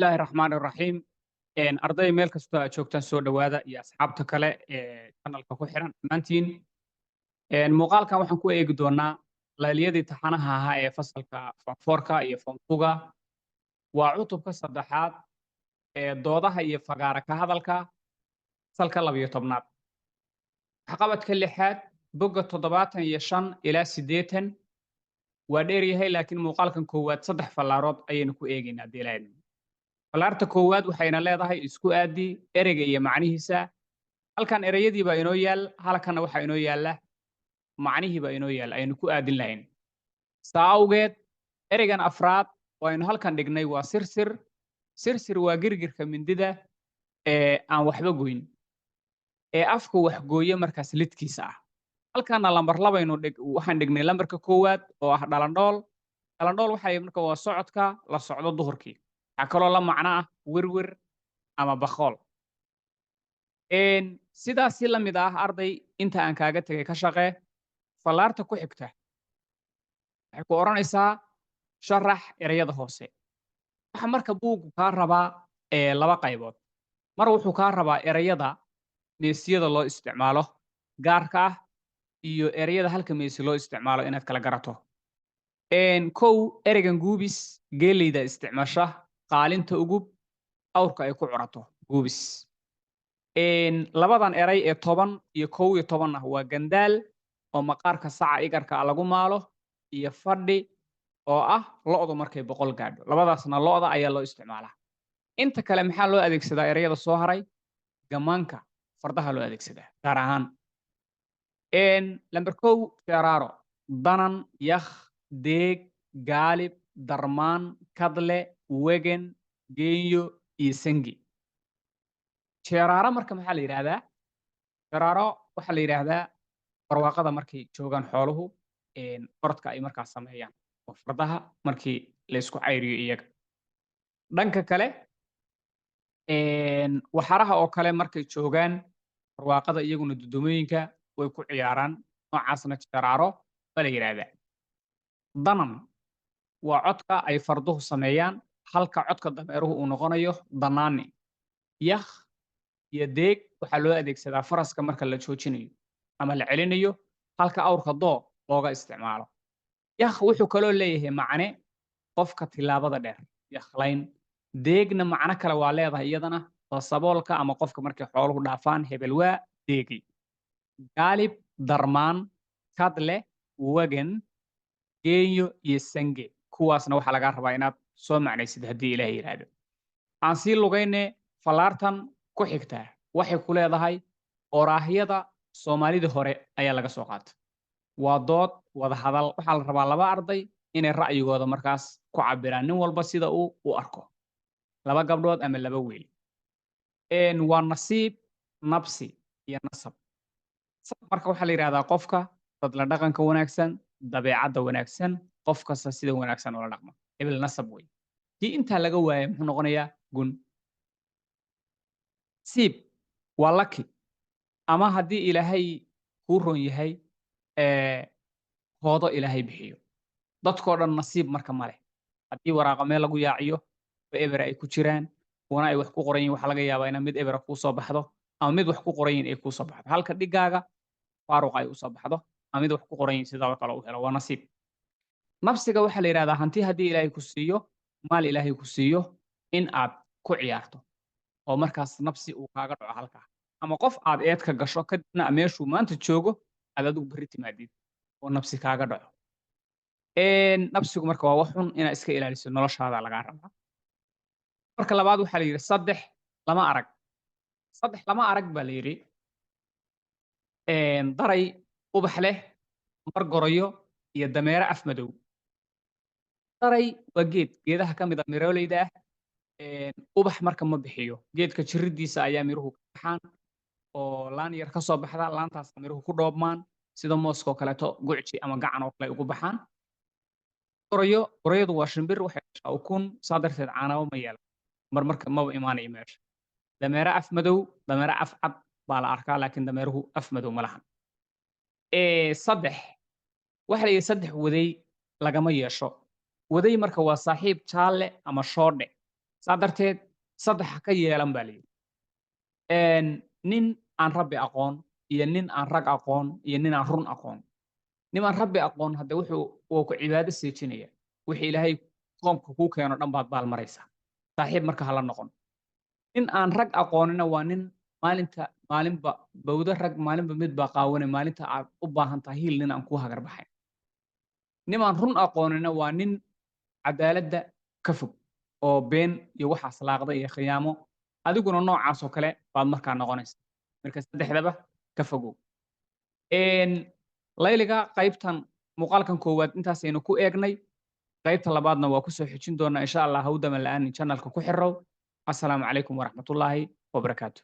Bismillahi raxmaani raxiim. Arday meel kastoo aad joogtaan, soo dhowaada, iyo asxaabta kale ee channelka ku xiran dhammaantiin. Muuqaalkan waxaan ku eegi doonaa layliyadii taxanaha ahaa ee fasalka form fourka iyo form twoga. Waa cutubka saddexaad ee doodaha iyo fagaara ka hadalka, fasalka 12aad, waxqabadka lixaad, bogga 75 ilaa 80. Waa dheer yahay, laakiin muuqaalkan koowaad saddex fallaarood ayaynu ku eegaynaa haddii Ilaahay idmo. Fallaarta koowaad waxayna leedahay isku aadi ereyga iyo macnihiisa. Halkan ereyadii baa inoo yaal, halkanna waxaa inoo yaalla macnihii baa inoo yaal aynu ku aadin lahayn. Saa awgeed, ereygan afraad oo aynu halkan dhignay waa sirsir. Sirsir waa girgirka mindida ee aan waxba goyn ee afka wax gooye markaas lidkiisa ah. Halkanna lambar labaynu dhig, waxaan dhignay lambarka koowaad oo ah dhalandhool. Dhalandhool waxay marka waa socodka la socdo duhurkii. Waxaa kaloo la macno ah werwer ama bakhool. Sidaas si la mid ah, arday, inta aan kaaga tegay ka shaqee. Fallaarta ku xigta waxay ku odhanaysaa sharax ereyada hoose. Waxa marka buuggu kaa rabaa ee laba qaybood. Mar wuxuu kaa rabaa ereyada meesiyada loo isticmaalo gaarka ah iyo ereyada halka meesi loo isticmaalo inaad kala garato. Kow, ereygan guubis, geeleyda isticmaasha qaalinta ugub awrka ay ku curato, guubis. Labadan erey ee 10 iyo 11 ah waa gandaal oo maqaarka saca igarka ah lagu maalo, iyo fadhi oo ah lo'du markay 100 gaadho. Labadaasna lo'da ayaa loo isticmaalaa. Inta kale maxaa loo adeegsadaa? Ereyada soo haray gamaanka fardaha loo adeegsadaa gaar ahaan. Lamber 1, feeraaro: danan, yakh, deeg, gaalib, darmaan, kadle, wegen, geenyo iyo sangi. Jeeraaro marka maxaa la yidhaahdaa? Jeeraaro waxaa la yidhaahdaa barwaaqada markay joogaan xooluhu, orodka ay markaas sameeyaan oo fardaha markii la isku cayriyo iyaga. Dhanka kale, waxaraha oo kale markay joogaan barwaaqada, iyaguna dudumooyinka way ku ciyaaraan. Noocaasna jeeraaro baa la yidhaahdaa. Danan waa codka ay farduhu sameeyaan, halka codka dameeruhu uu noqonayo danaani. Yakh iyo deeg waxaa loo adeegsadaa faraska marka la joojinayo ama la celinayo, halka awrka doo looga isticmaalo. Yakh wuxuu kaloo leeyahay macne qofka tilaabada dheer, yakhlayn. Deegna macno kale waa leedahay iyadana, waa saboolka ama qofka markay xooluhu dhaafaan, hebel waa deegi. Gaalib, darmaan, kadle, wagan, geenyo iyo sange, kuwaasna waxaa lagaa rabaa inaad soo macnaysid haddii Ilaah yidhaahdo. Aan sii lugayne. Fallaartan ku xigtaa waxay ku leedahay oraahyada Soomaalida hore ayaa laga soo qaatay. Waa dood wada hadal. Waxaa la rabaa laba arday inay ra'yigooda markaas ku cabiraan, nin walba sida uu u arko, laba gabdhood ama laba wiil. Waa nasiib, nabsi iyo nasab. Marka waxaa la yidhahdaa qofka dad la dhaqanka wanaagsan, dabeecadda wanaagsan, qof kasta sida wanaagsan ula dhaqma, hebel nasab wey. Kii intaa laga waaya muxuu noqonayaa? Gun. Siib waa lucky, ama haddii Ilaahay kuu ron yahay, hoodo Ilaahay bixiyo. Dadkoo dhan nasiib marka ma leh. Haddii waraaqa meel lagu yaaciyo oo ebera ay ku jiraan, kuwana ay wax ku qoran yihin, waxaa laga yaabaa inaa mid ebera kuu soo baxdo ama mid wax ku qoran yihin ay kuu soo baxdo, halka dhigaaga faaruqa ay usoo baxdo ama mid wax ku qoran yihin sidoo kale u helo. Waa nasiib. Nabsiga waxaa la yidhahdaa hanti haddii Ilaahay ku siiyo, maal Ilaahay ku siiyo, in aad ku ciyaarto oo markaas nabsi uu kaaga dhaco halkaa, ama qof aad eed ka gasho, kadibna meeshuu maanta joogo aad adigu berri timaadid oo nabsi kaaga dhaco. Nabsigu marka waa wax xun, inaad iska ilaaliso noloshaada lagaa rabaa. Marka labaad waxaa la yidhi saddex lama arag. Saddex lama arag baa la yidhi: daray ubax leh, mar gorayo iyo dameere af madow. Daray waa geed geedaha ka mid a miroleyda ah. Ubax marka ma bixiyo. Geedka jiridiisa ayaa miruhu ka baxaan oo laan yar ka soo baxda, laantaas miruhu ku dhoobmaan, sida mooska oo kaleeto, gucji ama gacan oo kale ay ugu baxaan. Gorayo, gorayadu waa shimbir, waxay dhashaa ukun, saa darteed caanaba ma yeelan, mar marka maba imaanayo meesha. Dameere af madow, dameere af cad baa la arkaa, laakiin dameeruhu af madow ma lahan. Saddex waxa la yidhi saddex waday lagama yeesho. Waday marka waa saaxiib, jaalle ama shoodhe. Saa darteed saddex ha ka yeelan baa layidhi: nin aan Rabbi aqoon, iyo nin aan rag aqoon, iyo nin aan run aqoon. Nin aan Rabbi aqoon hadde wuxuu wuu ku cibaado seejinaya, wixii Ilaahay qoomka kuu keeno dhan baad baalmaraysaa, saaxiib marka hala noqon. Nin aan rag aqoonina waa nin maalinta maalinba bawdo rag, maalinba mid baa qaawanay, maalinta aad u baahan tahay hiil nin aan kuu hagar baxayn. Nin aan run aqoonina waa nin cadaaladda ka fog oo been iyo waxaas laaqda iyo khiyaamo, adiguna noocaas oo kale baad markaa noqonaysa. Marka saddexdaba ka fogow. Layliga qaybtan muuqaalkan koowaad intaasaynu ku eegnay, qaybta labaadna waa kusoo xijin doonaa, insha Allah. Hawdama la-aanin, channelka ku xirow. Assalaamu calaykum waraxmatullaahi wabarakaatu.